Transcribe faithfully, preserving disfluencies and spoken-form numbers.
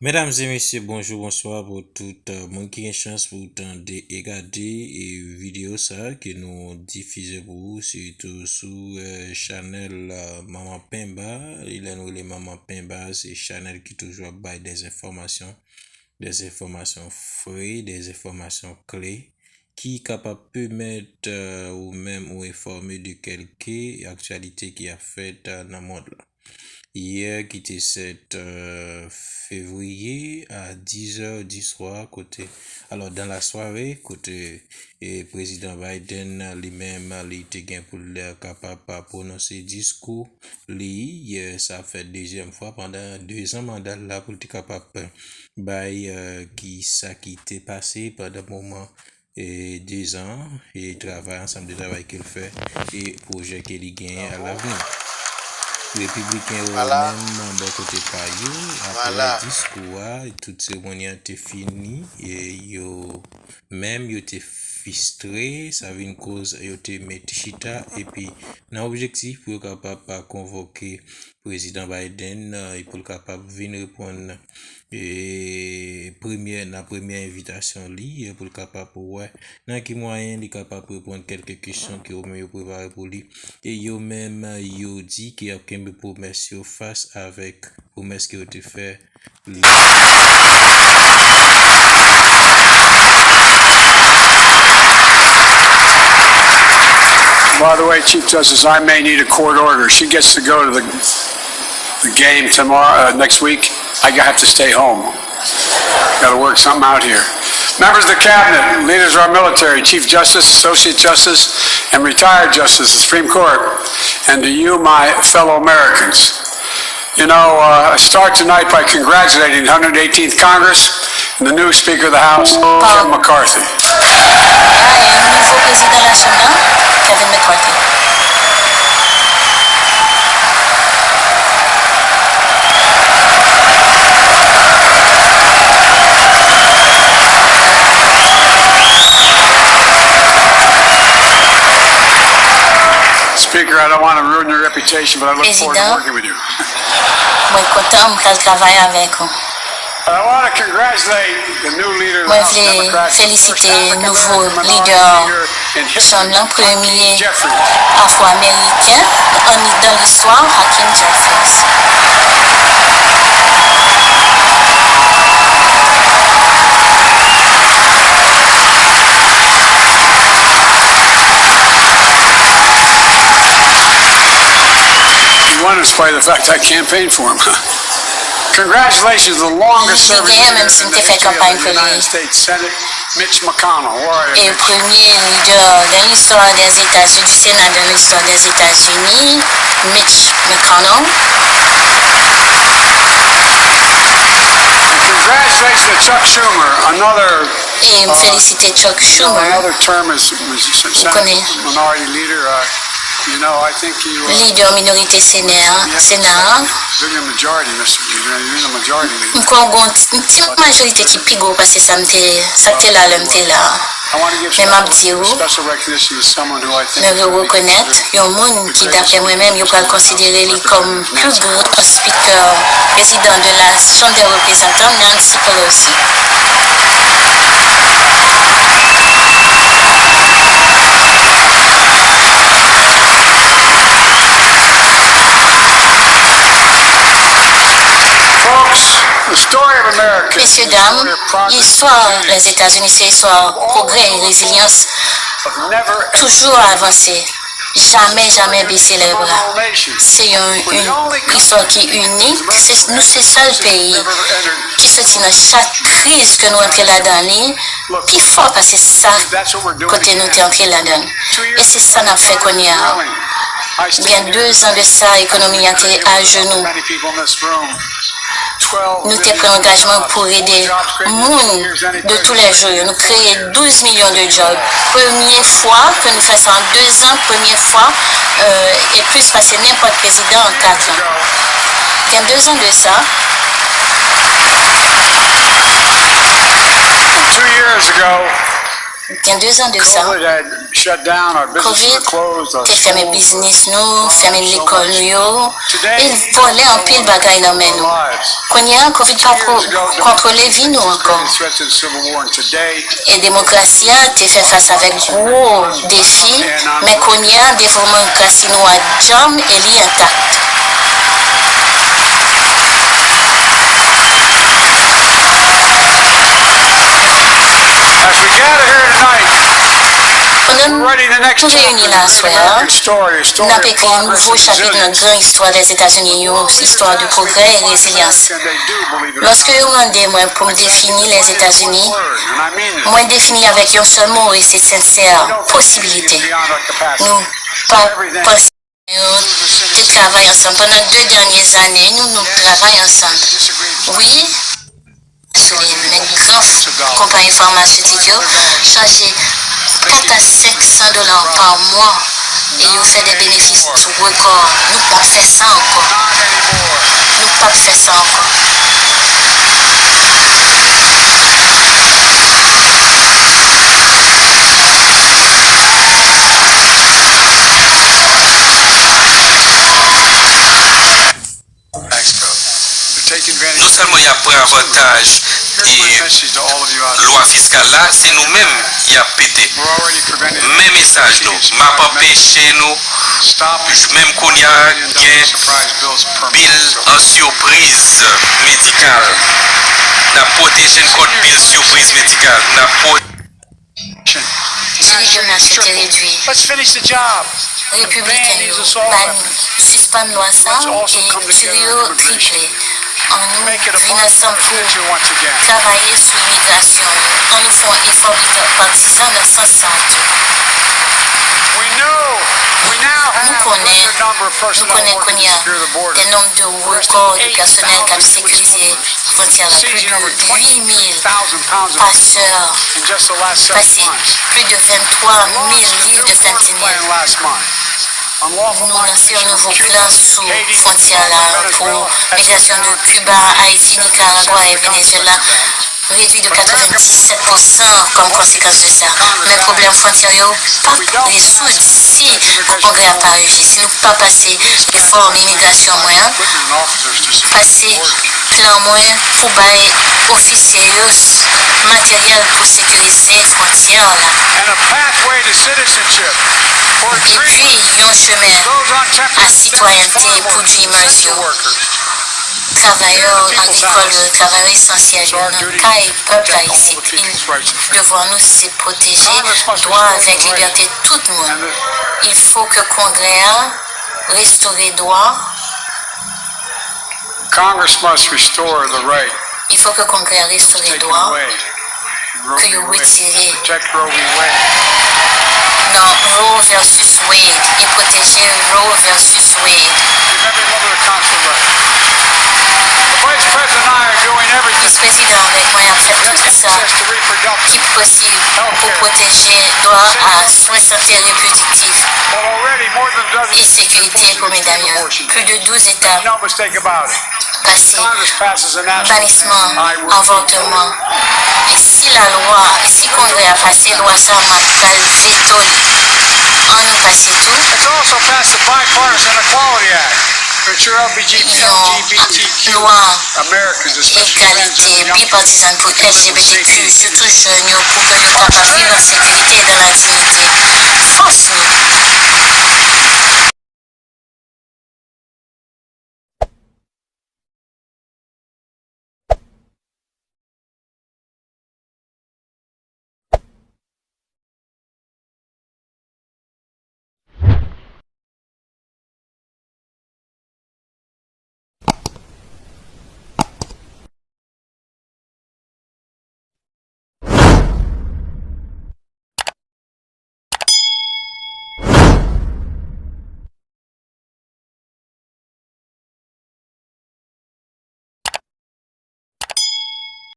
Medam e mesye, bonjou, bonswa pou tout, euh, moun ki gen chans pou tande e gade, e videyo sa ke nou difize pou ou, sitou sou, euh, chanèl, euh, Manman Penba. E lè nou rele Manman Penba, se chanèl ki toujou ap bay des enfòmasyon, des enfòmasyon fre, des enfòmasyon kle, ki kapab pèmèt, euh, ou menm ou enfòme de kèlke aktyalite ki ap fèt, euh, nan mond lan. Yè ki te sèt, euh, fevriye a dis è di swa, kote, alò, dans la soirée, kote, e, Prezidan Biden li menm, li te gen pou l kapab pwononse diskou li, e, sa ap fè dezyèm fwa pandan dezan manda l la pou l te kapab bay, e, ki sa ki te pase pandan moman e, dezan, e travay, ansanm de travay ke l fè, e pwojè ke li genyen alavni. Repibliken yo menm, bò kote pa yo, apre diskou a, tout seremoni an te fini, e yo menm, yo te fistre, sa vin koz yo te met chita, epi nan objektif pou yo kapab pa konvoke Prezidan Biden, e pou l kapab vin reponn, e, premyè, nan premyè envitasyon li, e pou l kapab wè nan ki mwayen li kapab reponn kèlke kesyon ke yo menm yo prepare pou li. E yo menm, yo di ke y ap kenbe pwomès yo fas avèk pwomès ke yo te fè li. By the way, Chief Justice, I may need a court order. She gets to go to the, the game tomorrow, uh, next week. I have to stay home. Got to work something out here. Members of the cabinet, leaders of our military, Chief Justice, Associate Justice, and retired Justice of the Supreme Court, and to you, my fellow Americans. You know, uh, I start tonight by congratulating the hundred eighteenth Congress and the new Speaker of the House, Kevin McCarthy. Ay, nouvo prezidan Lachanm nan, Kevin McCarthy. Speaker, I don't want to ruin your reputation, but I look forward to working with you. Mwen kontan m pral travay avèk ou. Mwen vle felisite nouvo lidè chanm lan, premye Afwo-Ameriken ann dan listwa, Hakeem Jeffries. He won in spite of the fact I campaigned for him. Congratulations to the longest serving leader in the history of the United States Senate, Mitch McConnell. Where are you, Mitch? E premye lidè dan listwa Dèzetazini, Sena dan listwa Dèzetazini, Mitch McConnell. And congratulations to Chuck Schumer, another, E m felisite Chuck you know, Schumer, another term as, as Senate konnen. Minority Leader. Uh, you know, I think you, uh, Lidè minorite Sena, Sena a. You're in the majority, Mister Leader. You're in the majority leader. M kwè w gen yon ti, yon ti majorite ki pi gwo pase sa m te, sa k te la lè m te la. I want to give Men m ap di w, special recognition to someone who I think mwen vle rekonèt yon moun ki, daprè mwen menm, yo pral konsidere li kòm pli gran spikè, prezidan de la Chambre des Représentants, Nancy Pelosi. Folks, the story of America Mesye dam, listwa Lèzetazini se istwa pwogrè e rezilyans. Toujou avanse, jamè, jamè bese lè bra. Se yon, yon istwa ki inik. Se, nou se sèl peyi ki soti nan chak kriz ke nou antre ladan li pi fò pase sa kote nou te antre ladan. E se sa n ap fè kounye a. Gen dezan de sa, ekonomi a te ajenou. Nou te pran angajman pou ede moun de toulèjou yo. Nou kreye douz milyon de djòb. Premye fwa ke nou fè sa an dezan, premye fwa, euh, e plis pase nenpòt prezidan an kat an. Gen dezan de sa. Two years ago, Gen dezan de sa, Covid te fèmen biznis nou, fèmen lekòl nou yo, e l vòlè anpil bagay nan men nou. Kounye a, Covid pa ko- kontwole vi nou ankò. E demokrasi a te fè fas avèk gwo defi, men kounye a, devwouman demokrasi nou a djanm e li entak. Pandan nou reyini la aswè a, n ap ekri yon nouvo chapit nan gran istwa Lèzetazini, yon istwa de pwogrè e rezilyans. Lòske yo mande mwen pou m defini Lèzetazini, mwen defini avèk yon sèl mo, e se sensè, posibilite. Nou pa panse yo te travay ansanm pandan de dènye ane, nou, nou travay ansanm. Wi, sou li, men gran konpayi famasetik yo chaje kat a senk san dola pa mwa e yo fè de benefis rekò. Nou p ap fè sa ankò. Nou p ap fè sa ankò. Non sèlman y ap pran avantaj e lwa fiskal la, se nou menm y ap pete. Men mesaj nou, m ap anpeche nou, menm kounye a, gen bil an sipriz medikal. N ap pwoteje n kont bil sipriz medikal. N ap pwoteje. Jimmy Jonas yo te redui Repibliken yo, ba nou sispann lwa sa a e tire yo triple. Ann nou vin ansanm pou travay sou imigrasyon yo. Ann nou fè yon efò bipartizan nan sans sa a tou. Nou konnen, nou konnen kounye a de nonb de rekò de pèsonèl k ap sekirize fwontyè a, plis de uit mil pasè, pase plis de venntwa mil liv de fentanyl. Nou lanse yon nouvo plan sou fwontyè a la pou migrasyon de Kiba, Ayiti, Nikaragwa e Venezyela redui de katrevenndisèt pousan kòm konsekans de sa. Men pwoblèm fwontyè yo p ap rezoud si Kongrè a pa aji, si nou pa pase refòm imigrasyon mwen an, pase plan mwen pou bay ofisye yo materyèl pou sekirize fwontyè la. Epi yon chemen a sitwayènte pou dirijan yo, travayè agrikòl yo, travayè esansyèl yo nan kay pèp la isit. Devwa nou se pwoteje dwa avèk libète tout moun. Il faut que Kongrè a restore dwa. Congress must restore the right Il faut que Kongrè a restore dwa ke yo retire nan Roe versus Wade e pwoteje Roe versus Wade. Vis Prezidan avèk mwen ap fè tout sa ki posib pou pwoteje dwa a swen sante repwodiktif e sekirite pou medam yo. Plis de douz eta pase banisman, avòtman. E si lalwa, e si Kongrè a pase lwa sa a, m ap pral veto l. Ann nou pase tou yon lwa egalite bipatizan pou L G B T Q, sitou jèn yo, pou ke yo kapab viv an sekirite, dans la dignité. Fòs nou!